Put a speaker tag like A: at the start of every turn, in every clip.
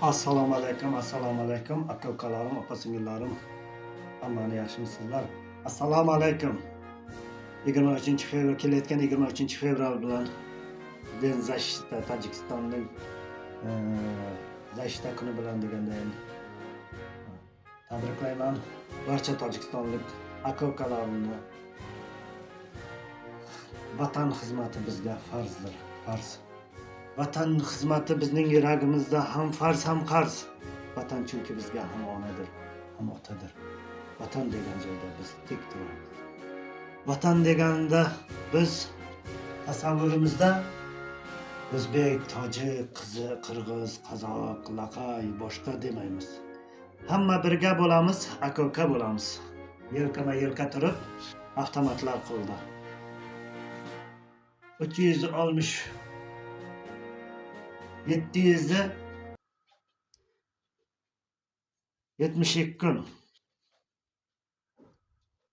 A: Assalomu alaykum, assalomu alaykum, aka ukalarim, opa singillarim, hammani yaxshimisizlar? Assalomu alaykum. 23 fevral kelayotgan 23 fevral bilan День защиты Tojikistonning защита kuni bilan deganda tabriklayman barcha tojikistonlik aka ukalarimni. Vatan xizmati bizga farzdir, farz. Vatan xizmati bizning yuragimizda ham farz, ham qarz. Vatan chunki bizga ham onadir, ham otadir. Vatan degan joyda biz tik turamiz. Vatan deganda biz tasavvurimizda o'zbek, tojik, qizi, qirg'iz, qozoq, laqay, boshqa demaymiz. Hamma birga bo'lamiz, aka uka bo'lamiz. Yelkama yelka turib, avtomatlar qo'lda. 360 772 kun,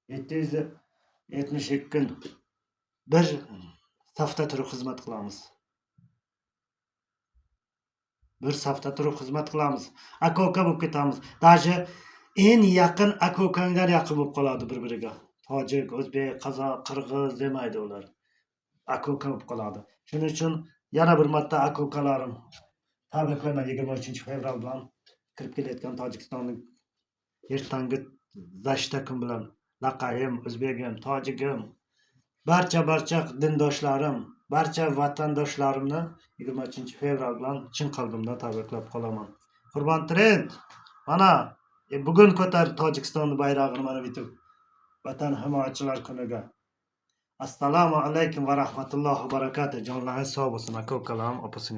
A: 772 kun bir safda turib xizmat qilamiz. Bir safda turib xizmat qilamiz. Aka uka bo'lib ketamiz. Даже eng yaqin aka ukanglar yaqin bo'lib qoladi bir biriga. Tojik, o'zbek, qozoq, qirg'iz demaydi ular. Aka uka bo'lib qoladi. Shuning uchun yana bir marta aka ukalarim tabriklayman 23 fevral bilan kirib kelayotgan Tojikistonning ertangi защита kun bilan. Laqayim, o'zbegim, tojigim, barcha barcha dindoshlarim, barcha vatandoshlarimni 23 fevral bilan chin qalbimdan tabriklab qolaman. Qurbon Trend mana bugun ko'tar Tojikiston bayrog'ini mana bu Vatan himoyachilar kuniga. Assalomu alaykum va rahmatullohi va barakatuh. Jonlaringiz sog' bo'lsin, aka ukalarim, opa singil.